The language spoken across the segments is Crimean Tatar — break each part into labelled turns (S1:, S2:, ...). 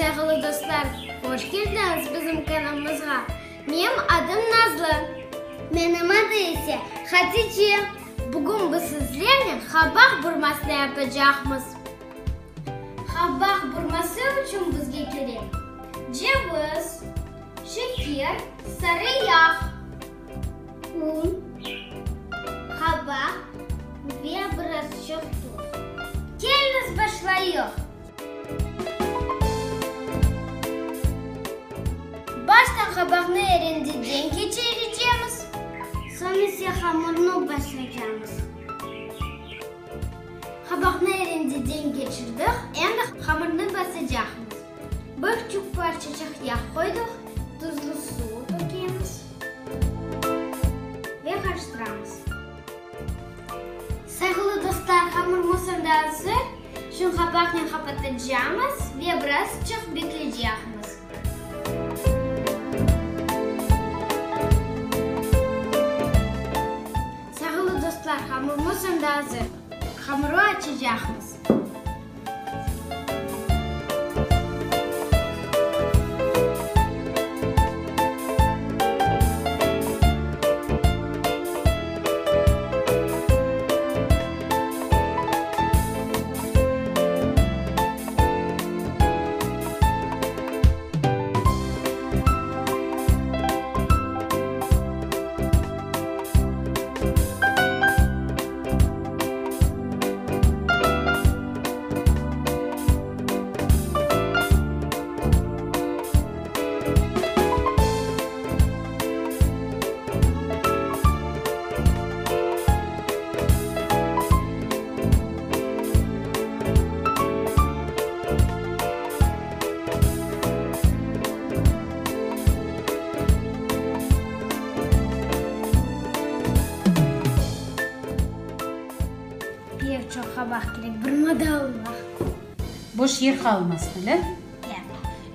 S1: Sayğılı dostlar, hoş keldiñiz bizim kanalımızğa. Menim adım Nazlı. Menim adı ise Hatice. Bugün biz sizlernen qabaq burmasını yapacaqmız. Qabaq burması içün bizge kerek ceviz, şeker, sarı yağ, un, qabaq ve birazçıq tuz. Keliñiz başlayıq! Baştan qabaqnı erendeden keçirecemiz.
S2: Soñ ise hamurnı basacamız.
S1: Qabaqnı erendeden keçirdik, endi hamurnı basacaqmız. Bir küçük parçaçıq yağ qoydıq, tuzlu suv tökemiz ve qarıştıramız. Sayğılı dostlar, hamurımız endi azır. Şunı qapaqnen qapatacamız ve birazçıq bekleycekmiz. Sayğılı dostlar, hamurımız endi azır. Hamurı açacaqmız. Pek çoq qabaq kerek, bir madalmaq.
S3: Boş yer qalmasın, öyle?
S1: Ya.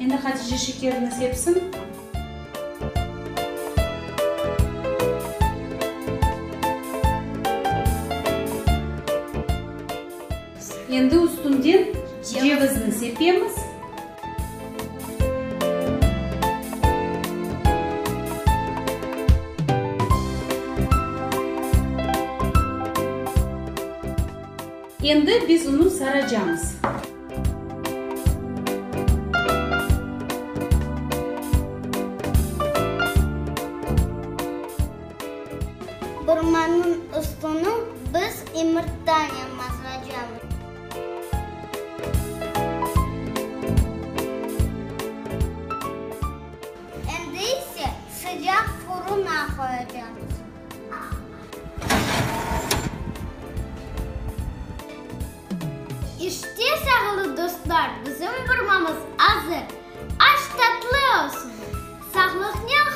S3: Endi Hatice şekerini sepsin. Endi üstünden cevizni sepemiz. Endi biz onı saracamız.
S2: Burmanıñ üstüni biz yımırtanen mazlacamız. Endi ise sıcaq furuna qoyacamız.
S1: İşte, sağlı dostlar, bizim burmamız azır. Aş tatlı olsun! Sağlıqnen.